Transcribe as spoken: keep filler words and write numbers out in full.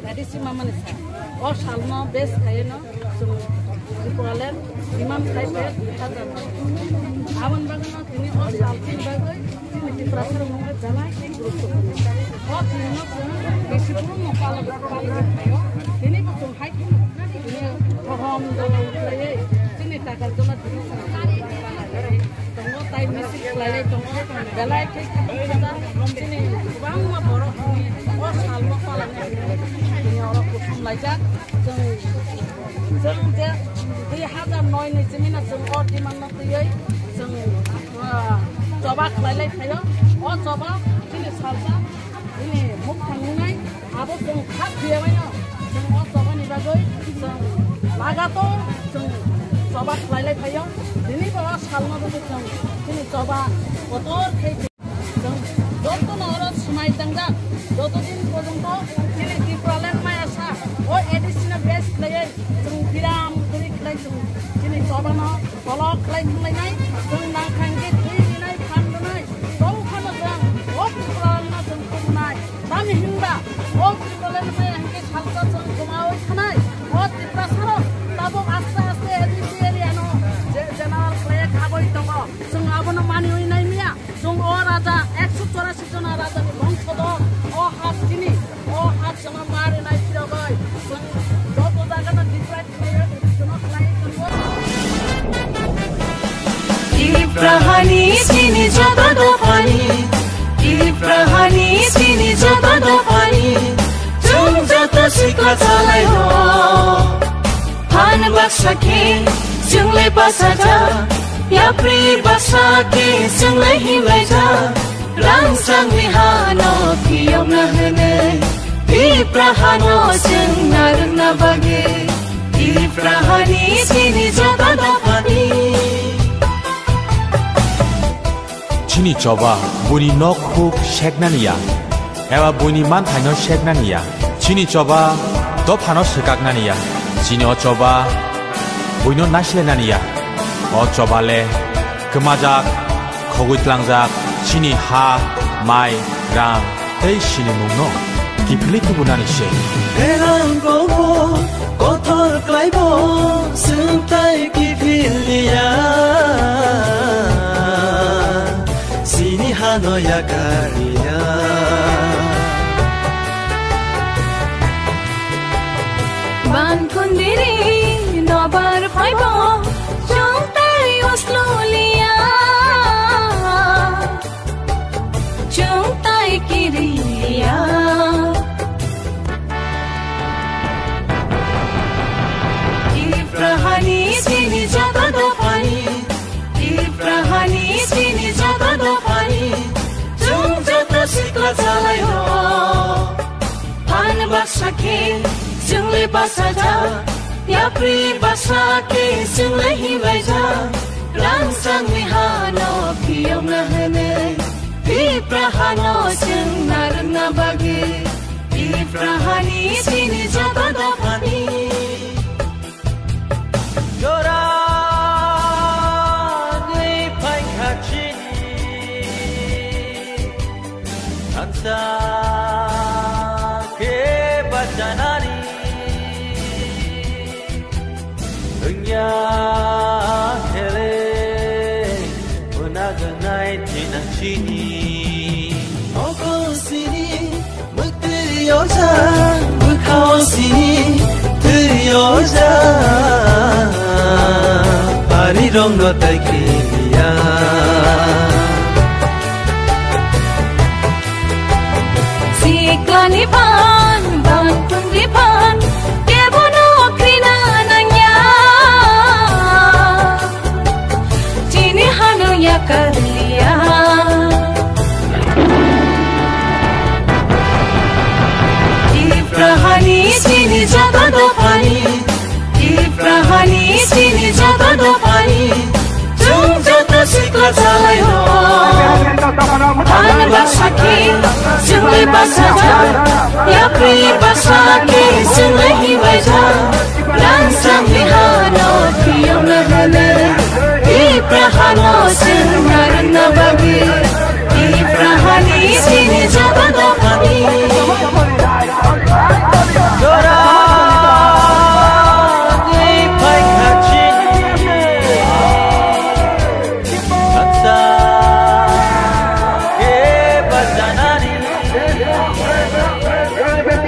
Adisi mamani sa. O salno bes khaye no, chwng Tripuraland imam khai pe dui hazar. Aboni bagwi no tini o sal tini bagwi chini Tiprasa rok no belai khe guruttopurno. O tini no chwng bisi borok no palok palok khayo. Tini bo chwng hai kheno tini hohom dol khlaiwi chini Takarjala tini chwng tongo, tai misil khlailai tongo. Belai khe chini kwbangma borok o salno palani tini oro kuthum laijak. Chwng, chwng je dui hazar noi ni simi no chwng o demand no twiwi chwng, ah, choba khlailai phaio. O choba chini salsa bini mukthang wngnai, abo chwng kha thwiyabaino chwng o chobani bagwi chwng lagator chwng choba khlailai phaio. Tini bo o salno bagwi chwng chini choba kotor khe chwng jotono oro swmai tangjak, joto din porjonto chini Tipraland maya sa o A D C no base khlaiwi chwng biram kwrwi khlai chwng chini chobano kolok khlai thanglainai, chwng nangkha hwnkhe thwi rinai, phan rwnai. Tongphano chwng o Tipralandno chwng khulumnai. Tamni hinba o Tipraland maya hwnkhe salsa chwng kwmawi thanai. O Tiprasarok tabuk aste aste A D C area no je-, general khlaiya khabwi tongo. Chwng abono maniwi nai miya. Chwng o raja ekso chorasi jona rajani bongsodo o ha chini, o ha chwngno ma rinai phirogwi chwng joto jagano deprive khlaiwi chwngno khlaiwi tongo. Tiprahani chini joto dophani, Tiprahani chini joto dophani, chwng joto sikla chalai o. Phan baksa khe chwng le basa ja, yapri baksa khe chwng le himlai ja. Rang changni hano phiyokna hwnwi, Tipra hano chwng narwkna bagwi, Tipra hani chini joto dophani. Chini choba buini nok huk seknani ya, eba buini manthaino seknani ya. Chini choba dophano swkaknani ya. Chini o choba buino naislainani ya. O choba le kwmajak, khogwi tlangjak chini ha, mai, rang tei sinimungno kiphilwi tubunani se. Berang kongbo kothor klaibo, swngtai kiphilya, sini hano yakarya. Ban khundiri nobar phaibo, chwngtai uslulia. Chwngtai kiriya. Tipra hani chini joto dophani, Tipra hani chini joto dophani, chwng joto sikla chalai o. Phan baksa khe chwng le basa ja, yapri baksa khe chwng le himlai ja. Rang changni hano phiyokna hwnwi, Tipra hano chwng narwkna bagwi, Tipra hani chini joto dophani. Jora ni phaikha chini thansa khe bachanani wngya hele unaganai thinang chini. Oko sini Bwtwi oja, bwkhao sini twi oja, ari rongno tai kiriya. Siklani phan, bantungni phan, kebono krina nangya. Chini hano yakarliya. Tipra hani chini joto dophani, Tipra hani chini joto dophani, chwng joto sikla chalai o. Phan baksa khe chwng le basa ja, yapri baksa khe chwng le himlai ja. Rang changni hano phiyokna hwnwi.